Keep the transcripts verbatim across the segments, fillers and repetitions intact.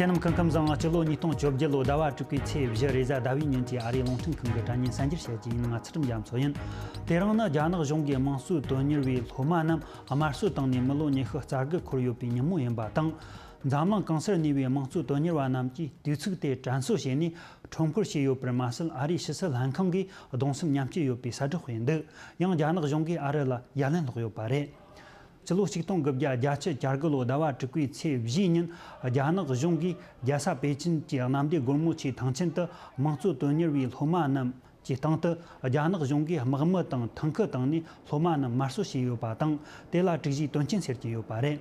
ཁྱེད་རྣམས་སྐུ་ཁམས་བཟང་། སྤྱི་ལོ་ཉིས་སྟོང་བཅོ་བརྒྱད་ལོ་ཟླ་བ་དྲུག་པའི་ཚེས་བཞི་རེས་གཟའ་ཟླ་བའི་ཉིན་གྱི་ཨ་རིའི་རླུང་འཕྲིན་ཁང་གི་དྲ་བརྙན་གསར་འགྱུར་བཤད་རྒྱུ་ཡིན། ང་ཚུལ་ཁྲིམས་རྒྱ་མཚོ་ཡིན། དེ་རིང་ནི་རྒྱ་ནག་གཞུང་གིས་དམངས་གཙོའི་དོན་གཉེར་བའི་སློབ་མ་རྣམས་དམར་གསོད་བཏང་ནས་མི་ལོ་ཉི་ཤུ་རྩ་དགུ་འཁོར་ཡོད་པའི་ཉིན་མོ་ཡིན་པ་དང་། འཛམ་གླིང་གང་སར་གནས་པའི་དམངས་གཙོའི་དོན་གཉེར་བ་རྣམས་ཀྱིས་དུས་ཚིགས་དེ་དྲན་གསོ་བྱས་ནས་ཁྲོམ་སྐོར་བྱས་ཡོད་པར་མ་ཟད། ཨ་རིའི་ཕྱི་སྲིད་ལྷན་ཁང་གིས་གདུང་སེམས་མཉམ་སྐྱེད་ཡོད་པའི་གསལ་བསྒྲགས་སྤེལ་འདུག། ཡང་རྒྱ་ནག་གཞུང་གིས་ཨ་རི་ལ་ཡ་ལན་སློག་ཡོད་པ་རེད། ཕྱི་ལོ་ཆིག་སྟོང་དགུ་བརྒྱ་བརྒྱད་ཅུ་གྱ་དགུ་ལོ་ཟླ་བ་དྲུག་པའི་ཚེས་བཞིའི་ཉིན། རྒྱ་ནག་གཞུང་གིས་རྒྱལ་ས་པེ་ཅིན་གྱི་གནམ་བདེ་སྒོ་མོ་ཆེའི་ཐང་ཆེན་དུ་དམངས་གཙོའི་དོན་གཉེར་བའི་སློབ་མ་རྣམས་ཀྱི་སྟེང་དུ། རྒྱ་ནག་གཞུང་གིས་དམག་མི་དང་ཐང་ཁུ་བཏང་ནས་སློབ་མ་རྣམས་དམར་གསོད་བྱས་ཡོད་པ་དང་། དེ་ལ་དྲུག་བཞིའི་དོན་རྐྱེན་ཟེར་གྱི་ཡོད་པ་རེད།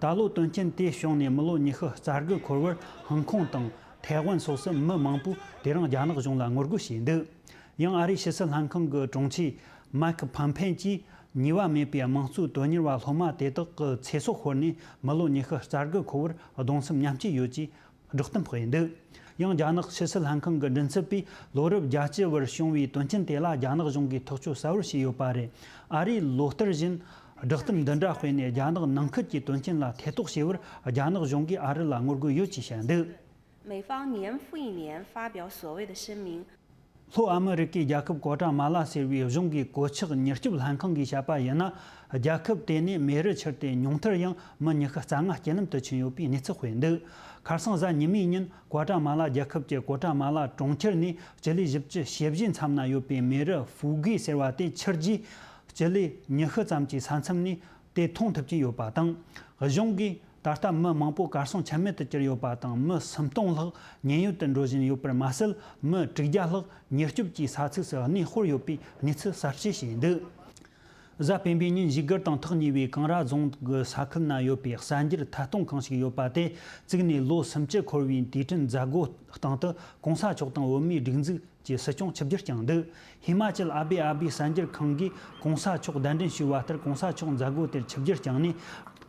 ད་ལོ་དོན་རྐྱེན་དེ་བྱུང་ནས་མི་ལོ་ཉི་ཤུ་རྩ་དགུ་འཁོར་བར། ཧང་ཀོང་དང་ཐའེ་ཝན་སོགས་སུ་མི་མང་པོས་དེ་རིང་རྒྱ་ནག་གཞུང་ལ་ངོ་རྒོལ་བྱས་འདུག། ཡང་ཨ་རིའི་ཕྱི་སྲིད་ལྷན་ཁང་གི་དྲུང་ཆེ་མཱིག་ཕམ་ཕེ་གྱིས། ཉེས་པ་མེད་པའི་དམངས་གཙོའི་དོན་གཉེར་བ་སློབ་མ་དེ་དག་གི་ཚེ་སྲོག་ཤོར་ནས་མི་ལོ་ཉི་ཤུ་རྩ་དགུ་འཁོར་བར་གདུང་སེམས་མཉམ་སྐྱེད་ཡོད་ཅེས་བསྒྲགས་གཏམ་སྤེལ་འདུག། ཡང་རྒྱ་ནག་ཕྱི་སྲིད་ལྷན་ཁང་གི་མགྲིན་ཚབ་པས། ལོ་རབས་བརྒྱད་ཅུ་བར་བྱུང་བའི་དོན་རྐྱེན་དེ་ལ་རྒྱ་ནག་གཞུང་གིས་ཐག་གཅོད་གསལ་བོར་བྱས་ཡོད་པ་རེད། ཨ་རིའི་ལོ་ལྟར་བཞིན་བསྒྲགས་གཏམ་འདི་འདྲ་སྤེལ་ནས། རྒྱ་ནག་ནང་ཁུལ་གྱི་དོན་རྐྱེན་ལ་ཐེ་གཏོགས་བྱས་པར་རྒྱ་ནག་གཞུང་གིས་ཨ་རི་ལ་ངོ་རྒོལ་ཡོད་ཅེས་བཤད་འདུག། 美方年复一年发表所谓的声明， ལྷོ་ཨ་མི་རི་ཀའི་རྒྱལ་ཁབ་ཀོ་ཀྲ་མ་ལ་ཟེར་བའི་གཞུང་གི་གོད་ཆག་མྱུར་སྐྱོབ་ལྷན་ཁང་གིས་བཤད་པ་ཡིན་ན། རྒྱལ་ཁབ་དེ་ནས་མེ་རི་ཆུར་ཏེ་ཉུང་མཐར་ཡང་མི་ཉི་ཤུ་རྩ་ལྔ་རྐྱེན་ལམ་དུ་ཕྱིན་ཡོད་པའི་གནས་ཚུལ་སྤེལ་འདུག། ཁ་སང་གཟའ་ཉི་མའི་ཉིན་ཀོ་ཀྲ་མ་ལ་རྒྱལ་ཁབ་ཀྱི་ཀོ་ཀྲ་མ་ལ་གྲོང་ཁྱེར་ནས་སྤྱི་ལེ་བཞི་བཅུ་ཞེ་བཞི་མཚམས་ན་ཡོད་པའི་མེ་རི་ཧྥུ་གུའི་ཟེར་བ་དེ་ཆུར་རྒྱས། སྤྱི་ལེ་ཉི་ཤུ་ཙམ་གྱི་ས་མཚམས་ནས་དེ་མཐོང་ཐུབ་ཀྱི་ཡོད་པ་དང་། གཞུང་གིས་ད་ལྟ་མི་མང་པོ་གར་སོང་ཆ་མེད་དུ་གྱུར་ཡོད་པ་དང་། མི་སུམ་སྟོང་ལྷག་ཉེན་གཡོལ་དུ་འགྲོ་བཞིན་ཡོད་པར་མ་ཟད། མི་དྲུག་བརྒྱ་ལྷག་མྱུར་སྐྱོབ་ཀྱི་ས་ཚིགས་སུ་གནས་སྤོར་ཡོད་པའི་གནས་ཚུལ་གསར་བཤད་བྱས་འདུག། གཟའ་སྤེན་པའི་ཉིན་བཞུགས་སྒར་དང་ཐག་ཉེ་བའི་ཀང་ར་རྫོང་གི་ས་ཁུལ་ན་ཡོད་པའི་གསར་འགྱུར་ཐད་གཏོང་ཁང་ཞིག་ཡོད་པ་དེ་བཙུགས་ནས་ལོ་སུམ་ཅུ་འཁོར་བའི་དུས་དྲན་མཛད་སྒོ་སྟེང་དུ་གོང་ས་མཆོག་དང་བོད་མིའི་སྒྲིག་འཛུགས་ཀྱི་སྲིད་སྐྱོང་ཆིབས་བསྒྱུར་བསྐྱངས་འདུག། ཧི་མ་ཅལ་ཨ་བེ་ཨ་བི་གསར་འགྱུར་ཁང་གིས་གོང་ས་མཆོག་གདན་འདྲེན་ཞུས་པ་ལྟར། གོང་ས་མཆོག་མཛད་སྒོ་དེར་ཆིབས་བསྒྱུར་བསྐྱངས་ནས།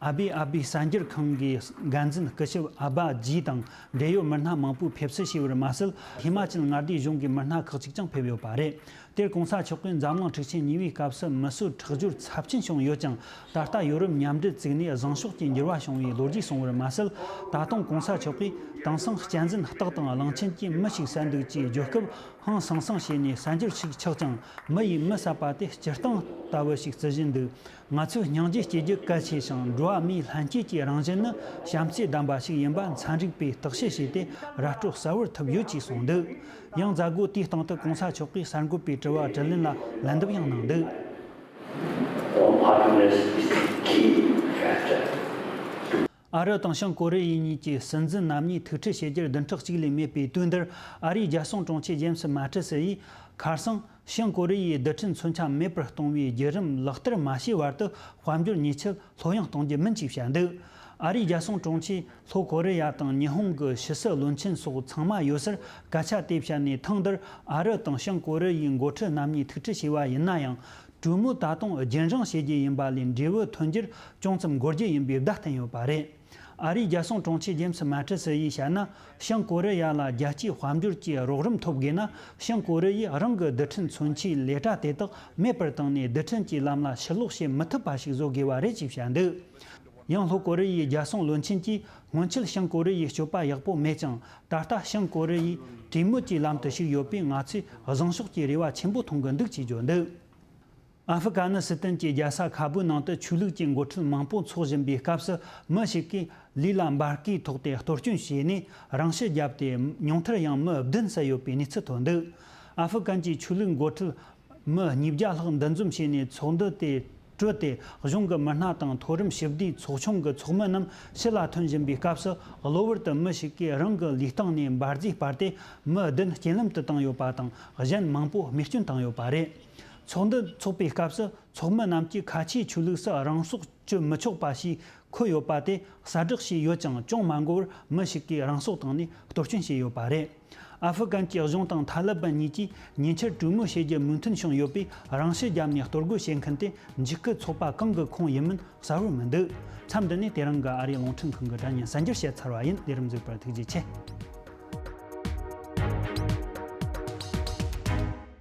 ཨ་བེ་ཨ་བི་གསར་འགྱུར་ཁང་གི་འགན་འཛིན་སྐུ་ཞབས་ཨ་བ་ཇི་དང་འབྲེལ་ཡོད་མི་སྣ་མང་པོས་ཕེབས་བསུ་ཞུས་པར་མ་ཟད། ཧི་མ་ཅལ་མངའ་སྡེའི་གཞུང་གི་མི་སྣ་ཁག་ཅིག་ཀྱང་ཕེབས་ཡོད་པ་རེད། དེར་གོང་ས་མཆོག་གིས་འཛམ་གླིང་འཁྲུག་ཆེན་གཉིས་པའི་སྐབས་སུ་མི་གསོད་ཁྲག་སྦྱོར་ཚབས་ཆེན་བྱུང་ཡོད་ཀྱང་། ད་ལྟ་ཡོ་རོབ་མཉམ་འབྲེལ་བཙུགས་ནས་བཟང་ཕྱོགས་ཀྱི་འགྱུར་བ་བྱུང་བའི་ལོ་རྒྱུས་གསུངས་པར་མ་ཟད། ད་དུང་གོང་ས་མཆོག་གིས་དེང་སང་གཅན་གཟན་སྟག་དང་གླང་ཆེན་གྱིས་མི་ཞིག་བསད་འདུག་ཅེས་བརྗོད་སྐབས། ཧང་སང་སང་བྱས་ནས་གསར་འགྱུར་ཞིག་ཆགས་ཀྱང་། མི་ཡིས་མི་བསད་པ་དེ་སྤྱིར་བཏང་ལྟ་བུ་ཞིག་བརྩི་བཞིན་འདུག། ང་ཚོས་སྙིང་རྗེ་སྐྱེ་རྒྱུ་གལ་ཆེ་ཞིང་། འགྲོ་བ་མིའི་ལྷན་སྐྱེས་ཀྱི་རང་བཞིན་ནི་བྱམས་བརྩེ་ལྡན་པ་ཞིག་ཡིན་པ་ཚན་རིག་པས་བརྟག་དཔྱད་བྱས་ཏེ་ར་སྤྲོད་གསལ་བོར་ཐུབ་ཡོད་ཅེས་གསུངས་འདུག། ཡང་མཛད་སྒོ་དེའི་སྟེང་དུ་གོང་ས་མཆོག་གིས་གསར་འགོད་པའི་དྲི་བ་དྲིས་ལན་ལ་ལན་འདེབས་ཡང་གནང་འདུག། Openness is the key factor. ཨ་རི་དང་བྱང་ཀོ་རི་ཡ་གཉིས་ཀྱི་སྲིད་འཛིན་རྣམ་གཉིས་ཐུག་འཕྲད་བྱེད་རྒྱུར་བདུན་ཕྲག་གཅིག་ལས་མེད་པའི་དུས་འདིར། ཨ་རིའི་རྒྱལ་སྲུང་དྲུང་ཆེ་ཇེམ་སི་མེ་ཏི་སི་ཡིས་ཁ་སང་། བྱང་ཀོ་རི་ཡའི་རྡུལ་ཕྲན་མཚོན་ཆ་མེད་པར་གཏོང་བའི་བརྒྱུད་རིམ་ལག་བསྟར་མ་བྱས་བར་དུ་དཔལ་འབྱོར་ཉེས་ཆད་ལྷོད་ཡངས་གཏོང་རྒྱུ་མིན་ཅེས་བཤད་འདུག། ཨ་རིའི་རྒྱལ་སྲུང་དྲུང་ཆེས་ལྷོ་ཀོ་རི་ཡ་དང་ཉི་ཧོང་གི་ཕྱི་སྲིད་བློན་ཆེན་སོགས་ཚང་མ་ཡོད་སར་སྐད་ཆ་དེ་བཤད་ནས། ཐེངས་འདིར་ཨ་རི་དང་བྱང་ཀོ་རི་ཡའི་འགོ་ཁྲིད་རྣམ་གཉིས་ཐུག་འཕྲད་བྱས་པ་ཡིན་ན་ཡང་། གྲོས་མོལ་ད་དུང་རྒྱུན་རིང་བྱེད་རྒྱུ་ཡིན་པ་ལས། འབྲས་བུ་ཐོན་རྒྱུར་ཅུང་ཙམ་འགོར་རྒྱུ་ཡིན་པའི་བརྡ་བསྟན་ཡོད་པ་རེད། ཨ་རིའི་རྒྱལ་སྲུང་དྲུང་ཆེ་ཇེམ་སི་མེ་ཏི་སི་ཡིས་བཤད་ན། བྱང་ཀོ་རི་ཡ་ལ་རྒྱལ་སྤྱིའི་དཔལ་འབྱོར་གྱི་རོགས་རམ་ཐོབ་དགོས་ན། བྱང་ཀོ་རི་ཡས་རང་གི་རྡུལ་ཕྲན་མཚོན་ཆའི་ལས་གྲྭ་དེ་དག་མེད་པར་བཏང་ནས། རྡུལ་ཕྲན་གྱི་ལམ་ལ་ཕྱིར་ལོག་བྱེད་མི་ཐུབ་པ་ཞིག་བཟོ་དགོས་པ་རེད་ཅེས་བཤད་འདུག། ཡང་ལྷོ་ཀོ་རི་ཡའི་རྒྱལ་སྲུང་བློན་ཆེན་གྱིས། སྔོན་ཆད་བྱང་ཀོ་རི་ཡའི་སྤྱོད་པ་ཡག་པོ་མེད་ཀྱང་། ད་ལྟ་བྱང་ཀོ་རི་ཡས་གྲོས་མོལ་གྱི་ལམ་དུ་ཞུགས་ཡོད་པས། ང་ཚོས་བཟང་ཕྱོགས་ཀྱི་རེ་བ་ཆེན་པོ་མཐོང་གི་འདུག་ཅེས་བརྗོད་འདུག། ཨ་ཧྥུ་ཀ་ནི་སི་ཐན་གྱི་རྒྱལ་ས་ཁ་སྦུག་ནང་དུ་ཆོས་ལུགས་ཀྱི་འགོ་ཁྲིད་མང་པོ་འཚོགས་བཞིན་པའི་སྐབས་སུ། མི་ཞིག་གིས་ལུས་ལ་འབར་གས་ཐོགས་ཏེ་གཏོར་སྐྱོན་བྱས་ནས་རང་ཤི་བརྒྱབ་སྟེ། ཉུང་མཐར་ཡང་མི་བདུན་བསད་ཡོད་པའི་གནས་ཚུལ་ཐོན་འདུག། ཨ་ཧྥུ་ཀན་གྱི་ཆོས་ལུགས་འགོ་ཁྲིད་མི་ཉིས་བརྒྱ་ལྷག་འདུ་འཛོམས་བྱས་ནས་ཚོགས་འདུ་དེ་གྲོལ་ཏེ། གཞུང་གི་མི་སྣ་དང་མཐོ་རིམ་ཞི་བདེའི་ཚོགས་ཆུང་གི་ཚོགས་མི་རྣམས་ཕྱི་ལ་ཐོན་བཞིན་པའི་སྐབས་སུ། གློ་བུར་དུ་མི་ཞིག་གིས་རང་གི་ལུས་སྟེང་ནས་འབར་རྫས་སྤར་ཏེ། མི་བདུན་རྐྱེན་ལམ་དུ་བཏང་ཡོད་པ་དང་། གཞན་མང་པོ་རྨས་སྐྱོན་བཏང་ཡོད་པ་རེད། ཚོགས་འདུ་འཚོགས་པའི་སྐབས་སུ། ཚོགས་མི་རྣམས་ཀྱིས་ཁ་ཆེའི་ཆོས་ལུགས་སུ་རང་སྲོག་གཅོད་མི་ཆོག་པ་ཞིག་འཁོད་ཡོད་པ་དེ་གསལ་བསྒྲགས་བྱས་ཡོད་ཀྱང་། ཅུང་མ་འགོར་བར་མི་ཞིག་གིས་རང་སྲོག་བཏང་ནས་གཏོར་སྐྱོན་བྱས་ཡོད་པ་རེད། ཨ་ཧྥུ་ཀན་གྱི་གཞུང་དང་ཐ་ལི་བན་གཉིས་ཀྱིས་ཉེ་ཆར་གྲོས་མོལ་བྱེད་རྒྱུ་མོས་མཐུན་བྱུང་ཡོད་པས། རང་ཤི་བརྒྱབ་ནས་གཏོར་རྒོལ་བྱེད་མཁན་དེ་འཇིགས་སྐུལ་ཚོགས་པ་གང་གི་ཁོངས་ཡིན་མིན་གསལ་བོར་མི་འདུག། མཚམས་འདི་ནས་དེ་རིང་གི་ཨ་རིའི་རླུང་འཕྲིན་ཁང་གི་དྲ་བརྙན་གསར་འགྱུར་བཤད་ཚར་བ་ཡིན། ལས་རིམ་གཟིགས་པར་ཐུགས་རྗེ་ཆེ།